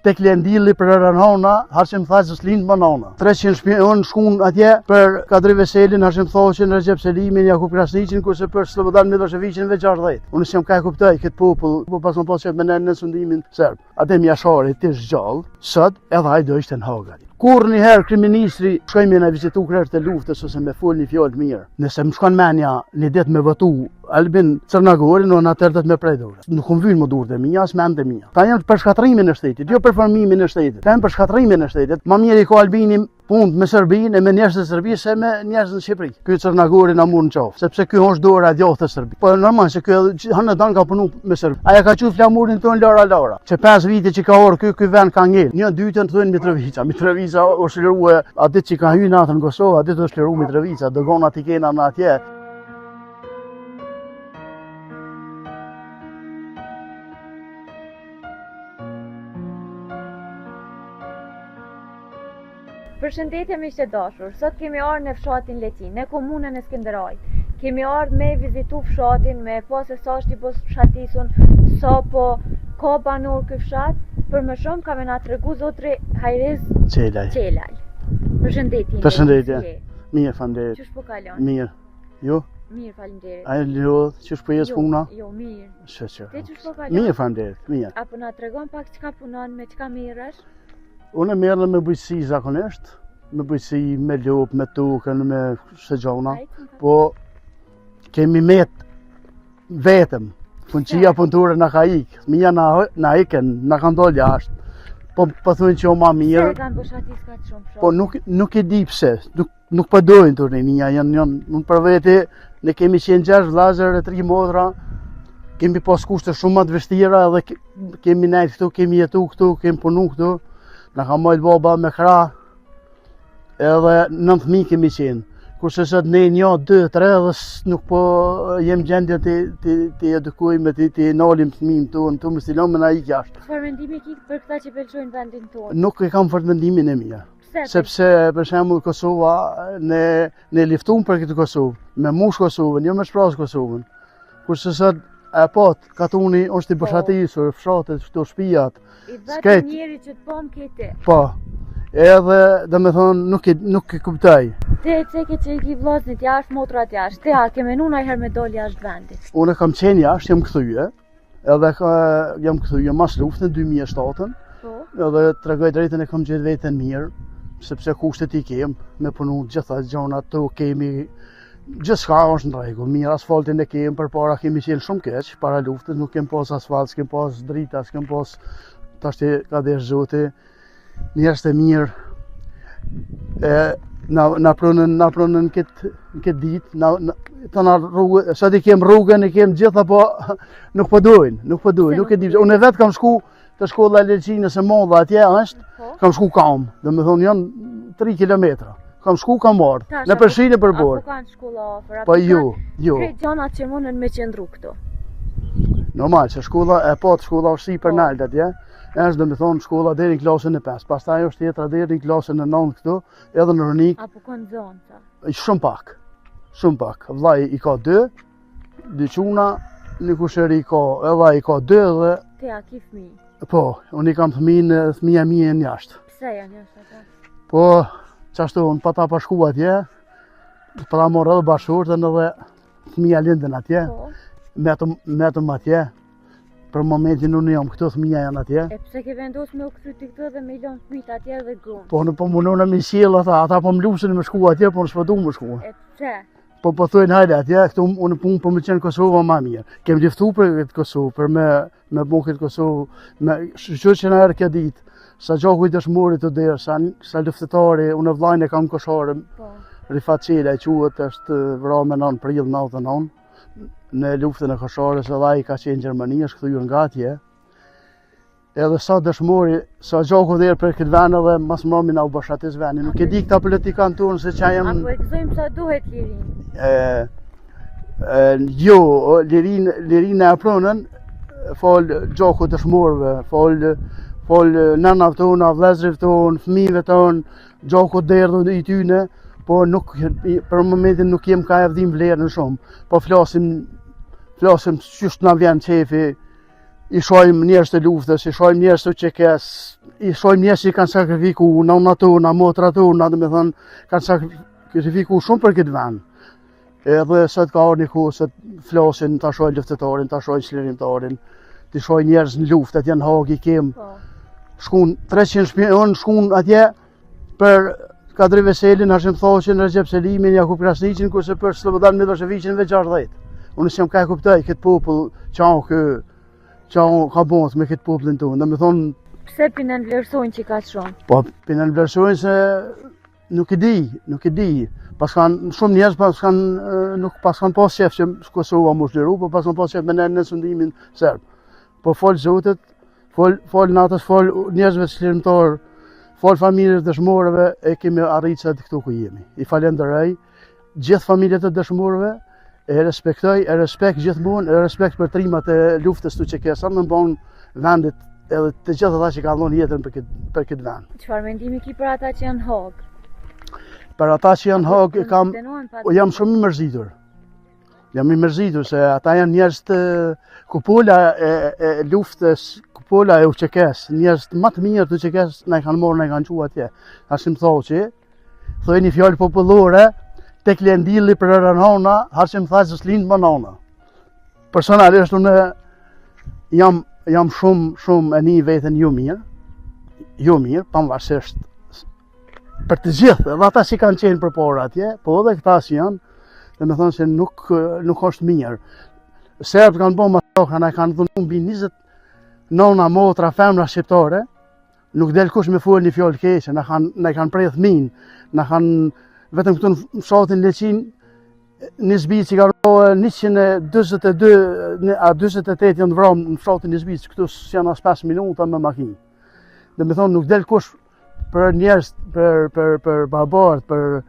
Tek Lendili për Rënhona, Hashim Thaçi s'lind më nona. 300 shpion shkun atje për Kadri Veselin, Hashim Thaçin, Rexhep Selimin, Jakup Krasniqin, kurse për Slobodan Millosheviqin veç 60. Unë s'jam ka e kuptoj këtë popull, po pas më pas qef me nejt nën sundimin serb. Adem Jashari t'ish gjallë, sot edhe ai do ishte në Hagë. Kurrë një herë kryeministri shkoi me na vizitu krerët e luftës ose me fol një fjalë të mirë. Nëse më shkon menja një ditë me votu Albin Cërnagorin, unë atëherë do të me prej dorë. Nuk më vynë më durët e mia, as mendtë e mia. Kta janë për shkatërrimin e shtetit, jo për formimin e shtetit. Kta janë për shkatërrimin e shtetit. Ma mirë i ka Albini punët me Serbinë e me njerëz të Serbisë se me njerëz në Shqipëri. Ky Cërnagori na mur në qafë, sepse ky është dora e djathtë e Serbisë. Po normal se ky hanë dan ka punu me Serbi. Ai e ka çu flamurin tonë lara lara. Që 5 vite që ka ardh ky ky vend ka ngel. Një dytën thonë Mitrovica, Mitrovica është liruar atë ditë që ka hyrë NATO në Kosovë, atë ditë është liruar Mitrovica, doganat i kena në atje. Përshëndetje miq të dashur. Sot kemi ardhur në fshatin Letinë, në komunën e Skenderajt. Kemi ardhur me vizitu fshatin, me pa se sa është i boshatisun, sa po ka banor ky fshat. Për më shumë ka me na tregu zotri Hajriz Çelaj. Çelaj. Përshëndetje. Përshëndetje. Mirë, faleminderit. Qysh po kalon? Mirë. Jo? Mirë, faleminderit. A e lodh, qysh po ecë puna? Jo, mirë. Shyqyr. Ti qysh po kalon? Mirë, faleminderit, mirë. A po na tregon pak çka punon, me çka merresh? Unë merrem me bujqësi zakonisht, me bujqësi, me lopë, me tokën, me këso gjona. Po kemi met vetëm. Fuqia punëtore na ka ik, fëmija na, na ikën, na kanë dalë jashtë. Po po thonë që o ma mirë. Pse kanë boshatis kaq shumë Po nuk nuk e di pse, nuk Nuk po dojnë të rinia, janë, janë, unë për vete, ne kemi qenë gjashtë vllazër e tri motra, kemi pas kushte shumë më të vështira edhe kemi nejt këtu, kemi jetu këtu, kemi punu këtu, na ka majtë baba me krah, edhe nëntë fmi kemi qenë. Kurse sot ne një, dy, tre dhe nuk po jem gjendje t'i, t'i, t'i edukojmë, t'i, t'i nalim fëmijët tonë, të mos i lëmë me na ikë jashtë. Çfarë mendimi ki për këta që po e lëshojnë vendin tonë? Nuk e kam fort mendimin e mirë. Sepse, për shembull, Kosova, ne, ne liftum për këtë Kosovë, me mush Kosovën, jo me shpraz Kosovën. Kurse sot, e pot, katuni është i po. boshatisur, fshatet, këto shpijat. I vetëm njeri që të pom këte. Po, edhe, domethonë, nuk e, nuk e kuptoj. Ti e ceke që i ki vllaznit jashtë, motrat jashtë, ti a ke menu najherë me dol jashtë vendit? Unë kam qenë jashtë, jam kthy, Edhe ka, jam kthy mas luftën 2007-ën. Po. Edhe tregoj drejtën e kam gjetë veten mirë, sepse kushtet i kem, me punu gjitha gjonat të kemi, gjithçka është në rregull, mirë asfaltin e kem, përpara kemi qenë shumë keq, para luftës nuk kem pas asfalt, s'kem pas drita, s'kem pas tashti ka dashtë Zoti, Njerëz të mirë, e, na, na pronën, na pronën në këtë, në këtë ditë, na, na, të na rrugë, sot i kem rrugën, i kem gjitha, po nuk po dojnë, nuk po dojnë, nuk e di. Unë vetë kam shku te shkolla e Lëçinës së madhe atje është, po. kam shku kam, domethonë janë 3 kilometra. Kam shku, kam ardhë, nëpër shi nëpër borë. Apo kanë shkolla afër, apo po jo, jo. Krejt gjanat që mundën me qëndru këtu. Normal, se shkolla e po, shkolla është sipër po. nalt atje, është domethonë shkolla deri në klasën e 5, pastaj është tjetra deri në klasën e 9 këtu, edhe në Runik. Apo kanë nxonsa? Shumë pak, shumë pak. Vllai i ka dy, dy çuna, një kushëri i ka, edhe i ka dy dhe... Ti a ki fëmi? Po, unë i kam fëmin, fëmija mi janë jashtë. Pse janë jashtë ata? Po, qashtu, unë pata pas shku atje, pata marrë edhe bashkëshorten edhe fëmija lindën atje, po. metëm, metëm atje, Për momentin unë jam këtu, fëmija janë atje. E pse ke vendos me u kthy ti këtu dhe me i lënë fëmijët atje dhe gruan? Po unë po mundohna me i sjell ata, ata po më lusin me shku atje, po unë s'po du me shku. E pse? Po po thojnë hajde atje, këtu unë punë po më pëlqen Kosova ma mirë. Kem luftu për këtë Kosovë, për me me bo këtë Kosovë, me shyqyr që na erdh kjo ditë. Sa gjaku i dëshmorit u derdh, sa sa luftëtari, unë vllajën e kam Koshare. Po. Rifat Çela quhet është vra me 9 prill 99. në luftën e Koshares edhe ai ka qenë në Gjermani, është kthyer nga atje. Edhe sa dëshmori, sa gjaku derdh për këtë vend edhe mas mrami na u boshatis vendi. Nuk e di këta politikanë tonë se ça janë... A po e gëzojmë sa duhet lirinë? E, e, jo, lirinë, lirinë e pronën, falë gjakut dëshmorëve, falë falë nënave tona, vëllezërve tonë, fëmijëve tonë, Gjaku derdhun i tyne, po nuk, për momentin nuk jem ka e dim vlerën shumë. Po flasim, flasim qysh na vjen qefi. I shohim njerëz të luftës, i shohim njerëz të UÇK-së, i shohim njerëz që kanë sakrifiku, nënat tona, motrat tona, domethënë, kanë sakrifiku shumë për këtë vend. Edhe sot ka ardhur një kohë se flasin ta shohin luftëtarin, ta shohin çlirimtarin, t'i shohin njerëz në luftë, atje në Hagë i kem. Po. Shkun 300 shpion, shkun atje për Kadri Veselin, Hashim Thaçin, Rexhep Selimin, Jakup Krasniqin, kurse për Slobodan Millosheviqin veç 60. Unë s'jam ka e kuptoj këtë popull, ça kë, ça ka bëhet me këtë popullin tonë. Domethonë... Pse p'i nënvlerësojnë qikaq shumë? Po, p'i nënvlerësojnë se nuk e di, nuk e di. Paskan shumë njerëz paskan nuk paskan pas qef që Kosova m'u çliru, po paskan pas qef me nejt nën sundimin serb. Po falë Zotit, Falë, falë NATO-s, falë njerëzve çlirimtarë, falë familjes dëshmorëve, e kemi arrit sot këtu ku jemi. I falenderoj gjithë familjet e dëshmorëve, e respektoj, e respekt gjithmonë, e respekt për trimat e luftës të UÇK-së, në mbanë vendit edhe të gjithë ata që kanë dhënë jetën për këtë për këtë vend. Çfarë mendimi ki për ata që janë në Hagë? Për ata që janë në Hagë, kam jam shumë i mërzitur. Jam i mërzitur se ata janë njerëz të kupola e, e luftës, kupola e UÇK-së, njerëz të më të mirë të UÇK-së na i kanë marrë, na i kanë çu atje. Hashim Thaçi, thoi një fjalë popullore, tek len dielli prehon hana, Hashim Thaçi s'lind më nana. Personalisht unë jam jam shumë shumë e ni veten jo mirë, jo mirë, pavarësisht për të gjithë, edhe ata që kanë qenë përpara atje, po edhe këta që janë, domethonë se nuk, nuk është mirë. Serbët kanë bo masakra, na kanë dhunu mbi 20 nona, motra, femra shqiptare, nuk del kush me folë një fjalë keqe, na kanë, na kanë pre thmin, na kanë vetëm këtu në fshatin Leçinë, në Izbicë i kanë vra 142 a 48 janë vra në fshatin Izbicë, këtu s'janë as 5 minuta me makinë. Domethonë, nuk del kush për njerëz, për për për barbarët, për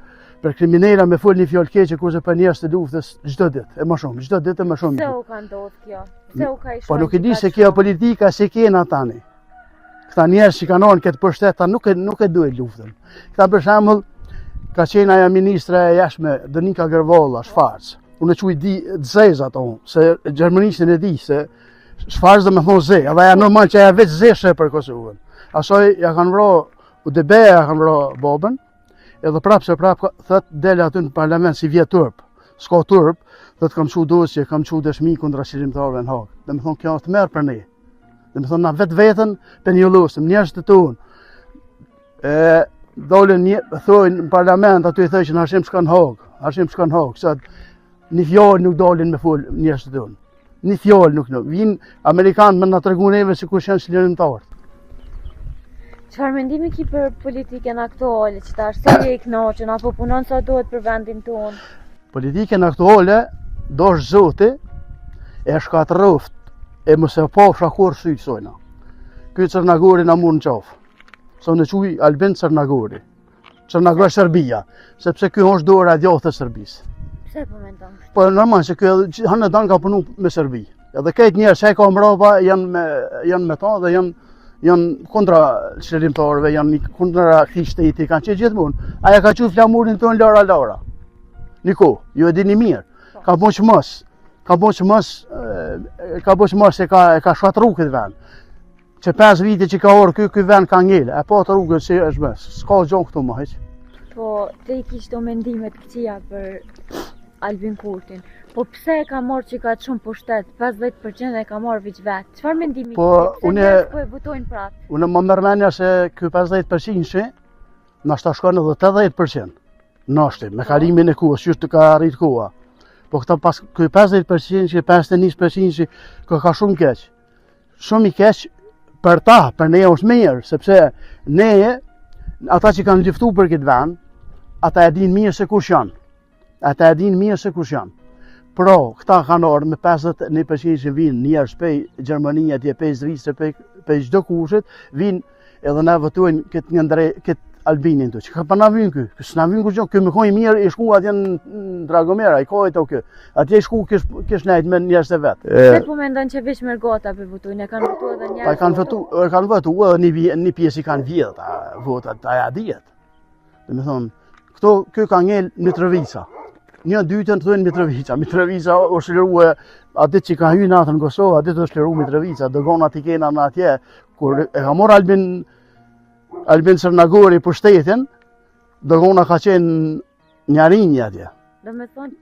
për kriminela me fol një fjalë keqe kurse për njerëz të luftës çdo ditë e më shumë, çdo ditë e më shumë. Pse u ka ndodhur kjo? Pse u ka i Po nuk e di se kjo politika si kena tani. Këta njerëz që kanë në këtë pushtet, ta nuk e nuk e duhet luftën. Këta për shembull ka qenë ajo ministre e jashtme Donika Gërvalla, Schwarz. Unë e quaj di të zeza ato, se gjermanishtin e di se Schwarz do me thonë ze, edhe ajo normal që ajo veç ze sheh për Kosovën. Asaj ja kanë vra, UDB ja kanë vra babën, edhe prapë se prapë, thët del aty në parlament s'i vjen turp, s'ka turp, thët kam çu dosje, kam çu dëshmi kundra çlirimtarëve në Hagë. Domethonë, kjo është tmerr për ne. Domethonë, na vetë vetën, për një lusëm, njerëz të tonë. E, dolën një, thojnë në parlament, aty i thojnë që në Hashim shka në Hagë, Hashim shka në Hagë, sot, Një fjalë nuk dalin me fol njerëz të tonë. Një fjalë nuk nuk. Vijnë amerikanët me na tregu neve se kush janë çlirimtarët. Çfarë mendimi ki për politikën aktuale që tash sa je i kënaqur apo punon sa duhet për vendin tonë? Politikën aktuale dashtë Zoti e shkatërroft e mos e pafsha kurrë sytë sojna. Ky Cërnagori na mur në qafë. Se unë e quj Albin Cërnagori. Cërnagor Serbia, sepse ky është dora e djathtë e Serbisë. Pse po mendon kështu? Po normal se ky hanë dan ka punu me Serbi. Edhe krejt njerëz që ka mbrapa janë me janë me ta dhe janë janë kundra çlirimtarëve, janë kundra këtij shteti, kanë qenë gjithmonë. Ai e ka çu flamurin tonë lara lara. Niko, ju e dini mirë. Po. Ka bo çmos. Ka bo çmos, ka bo çmos e ka e ka shkatërru këtë vend. Që 5 vite që ka ardhë ky, ky vend ka ngel, e po të rrugën si është bërë, s'ka gjo këtu më hiç. Po, ti i ki qëto mendime të këqija për Albin Kurtin, po pse e ka marrë qikaq shumë pushtet, 50% e ka marrë veç vetë, çfarë mendimi po, ki, pse une, po e votojnë prapë? Unë më merr menja se ky 50% që, nashta shkon edhe 80%, nashta, me po. kalimin e kohës, që të ka arrit koha. Po këta pas, ky 50% që 51% që ka, ka shumë keq. shumë i keq për ta, për ne është mirë, sepse ne, ata që kanë luftu për këtë vend, ata e dinë mirë se kush janë. Ata e dinë mirë se kush janë. Pro, këta kanë ardhë me 51% që vinë njerëz pej Gjermania, atje pej Zvicrë, pej, pej çdo kushit, vinë Edhe na votojnë këtë një ndre, këtë Albinin të, që ka pa na vynë ky, ky s'na vynë kurgjo, ky me kon i mirë i shku atje në Dragomira, i kohë të ky, atje i shku kish, kish nejt me njerëz të vet. Pse po mendon që veç mërgata po votojnë, e kanë votu edhe njerëz? Pa kanë votu, e kanë votu edhe një, një pjesë i kanë vjedh, a, votat, aja dihet. Domethonë, këto, kjo ka ngel Mitrovica. Një dytën të thujnë Mitrovica. Mitrovica është lirue. Atë ditë që ka hy NATO në Kosovë, atë ditë është çliru Mitrovica, doganat i kena në atje, kur e ka marrë Albin, Albin Cërnagori pushtetin, dogana ka qenë në Jarinje atje. Do me thonë...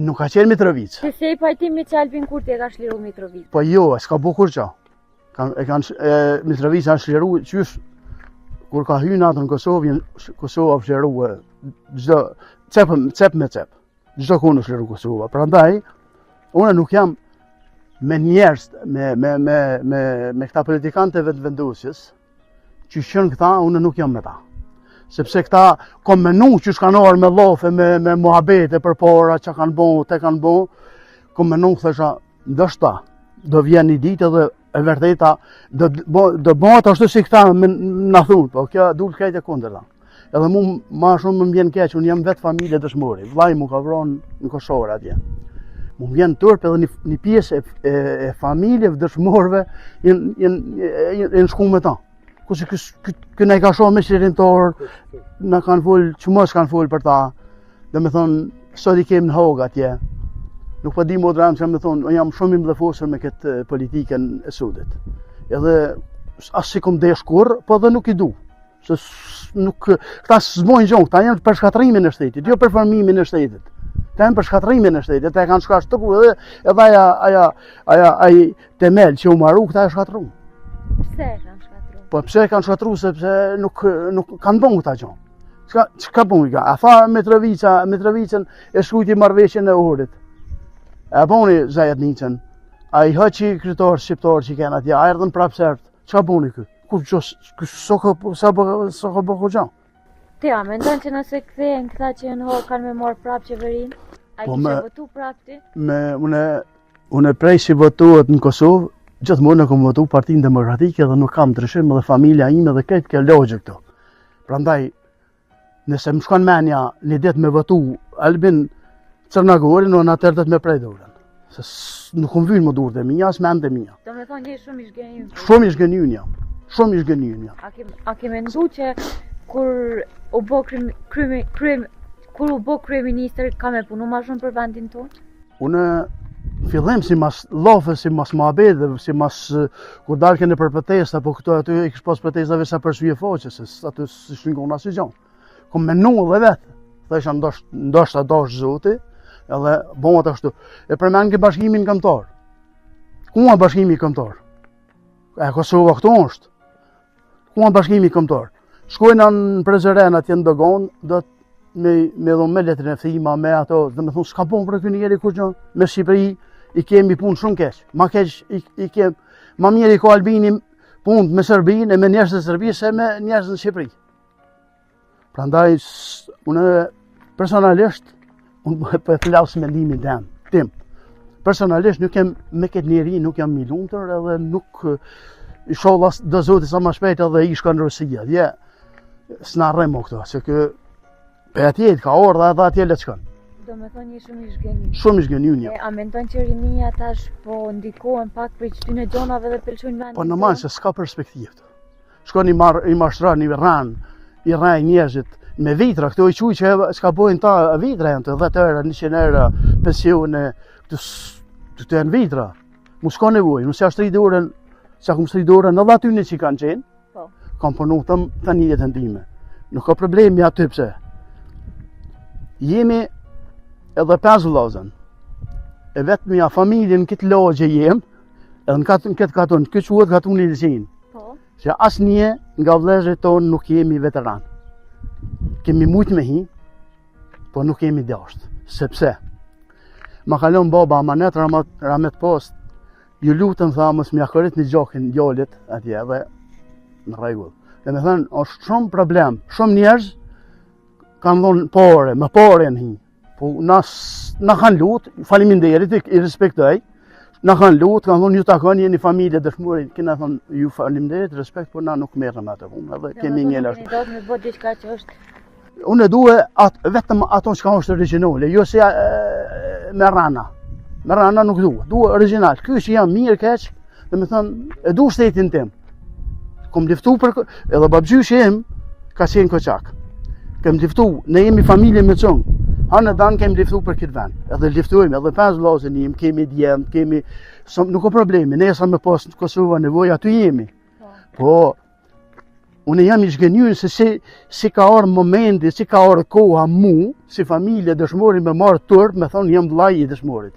Nuk ka qenë Mitrovicë. Ti s'je i pajtimit që Albin Kurti e ka çliru Mitrovicën? Po jo, s'ka bo kurgjo. Kan, e kanë, e, Mitrovica është çliru, qysh, kur ka hy NATO në Kosovë, Kosova është çliru, çdo, cep, cep me cep. Çdo kun është çliru Kosova. Prandaj, unë nuk jam me njerëz, me, me, me, me, me këta politikanë të vetëvendosjes, që qenë këta, unë nuk jam me ta. Sepse këta kom menu që kanë ardhë me llofe, me, me muhabete për para, që kanë bo, të kanë bo, kom menu, thësha, ndoshta, do vjen një ditë edhe e vërteta, do, bo, do bëhet ashtu si këta me, na thunë, po kjo dul krejt e kundërta. Edhe mu ma shumë më vjen keq, unë jam vetë familje dëshmori, vllai m'u ka vranë në Koshore atje. Mu më vjen turp edhe një, një pjesë e, e, e familjeve dëshmorëve janë janë janë shku me ta. Kurse ky ky na i ka shoh me çlirimtar, na kanë fol, që mos kanë fol për ta. Domethonë, sot i kem në Hagë atje. Nuk po di motra çka me thonë, unë jam shumë i mllefosur me këtë politikën e sodit. Edhe as s'i kom desh kurrë, po edhe nuk i du. Se nuk, këta s'bojnë gjo, këta janë për shkatërrimin e shtetit, jo për formimin e shtetit. Këta janë për shkatërrimin e shtetit, këta e kanë shkatërru edhe, edhe aja, aja, aja, ai temel që u maru, këta e shkatërru. Pse e kanë shkatërru? Po pse e kanë shkatërru, sepse nuk, nuk kanë bon këta gjo. Çka, çka bon ka? A tha Mitrovica, Mitrovicën e shkrujti marrëveshjen e Ohrit. E boni Zajednicën. A i hoqi kryetarët shqiptarë që kenë atje, a erdhën prapë serbët. Çka boni ky? Kurgjo, s'ka s'ka bë, s'ka bë kurgjo. Ti a mendon që nëse kthehen këta që janë Hagë kanë me marrë prapë qeverinë? A po kishe votu prapë ti? Me, une, une prej si votohet në Kosovë, gjithmonë e kom votu Partinë Demokratike dhe nuk kam ndryshim edhe familja ime dhe këtë kjo lagje këtu. Prandaj, Nëse më shkon menja një ditë me votu Albin Cërnagorin, unë atëherë do të me pre dorën. Se nuk më vynë më durët e mija, as mendtë e mija. Do me thonë, je shumë i zhgënjym. Shumë i zhgënjym jam. Shumë i zhgënjym jam. A ke, a ke mendu që kur u bo krymi, krymi, krymi, kur u bo kryeministër, ka me punu ma shumë për vendin tonë? Unë fillim si mas llofës, si mas muhabeteve, si mas kur dalke nëpër protesta, po këto aty i kish pas protestave sa për sy e faqe, se aty s'ishin kon asnjë gjo. Kom menu edhe vetë, thësha ndoshta, ndoshta dashtë Zoti, edhe bëhet ashtu. E përmendke bashkimin kombëtar. Ku a bashkimi kombëtar? E Kosova këtu është. Ku a bashkimi kombëtar? Shkojnë në Prizren atje në doganë, do të me me dhon me letërnjoftime, me ato, do të thonë s'ka bon për ky njeri kurgjo. Me Shqipëri i kemi punë shumë keq. Ma keq i, i kem, ma mirë i ka Albini punë me Serbinë e me njerëz të Serbisë se me njerëz në Shqipëri. Prandaj unë personalisht unë po e flas mendimin tem, tim. Personalisht nuk jam me këtë njeri, nuk jam i lumtur edhe nuk inshallah do Zoti sa më shpejt edhe i shkon Rusia. Je s'na rreh mo këto, se kë pe atje ka ardhur edhe atje le të shkon. Do me thonë je shumë i zhgënjyer. Shumë i zhgënjyer jam. A mendon që rinia tash po ndikohen pak prej këtyne gjonave dhe pe lshojnë vendin? Po normal se s'ka perspektivë. Shkon i marr i mashtron i rran, i rraj njerëzit me vitra, këto i quj që çka bojnë ta vitra janë të 10 euro, 100 euro, pensione, këto këto janë vitra. Mu s'ka nevojë, nuk s'ja shtri dorën, s'ja kom shtri dorën edhe aty në që kanë qenë, po. kam punu të të një jetën time. Nuk ka problemi aty pse. Jemi edhe pesë vllazën. E vetmja familje në këtë lagje jem, Edhe në këtë, në këtë katun, ky quhet katuni Liçinë. Po. Se asnjë nga vëllezërit tonë nuk jemi veteran. Kemi mujt me hi, po nuk kemi dasht. Sepse, ma ka lon baba amanet, rahmet, rahmet post, ju lutem tha, mos m'ja koritni gjakin djalit, atje edhe në rregull. Dhe me thënë, është shumë problem, shumë njerëz kanë dhonë pare, me pare në hi. Po na na kanë lut, faleminderit, i respektoj. Na kanë lut, kanë thonë ju takon jeni familje dëshmori, kena thonë ju faleminderit, respekt, por na nuk merrem me atë punë, edhe kemi një ashtu. Do të bëj diçka që është Unë e due at, vetëm ato çka është origjinale, jo se me rrana. Me rrana nuk dua, dua origjinal. Ky që jam mirë keq, do të thonë e du shtetin tim. Kom luftu për edhe babgjyshi im ka qenë koçak. Kem luftu, ne jemi familje me cong. Hanedan kemi liftu për këtë vend. Edhe liftojmë, edhe pesë vllazën jemi, kemi djem, kemi so, nuk ka problemi, nesa me pas në Kosova nevojë, aty jemi. Po. Po, unë jam i zhgënjyer se si, si ka ardhur momenti, si ka ardhur koha mu, si familje dëshmori me marrë turp, me thonë jam vllai i dëshmorit.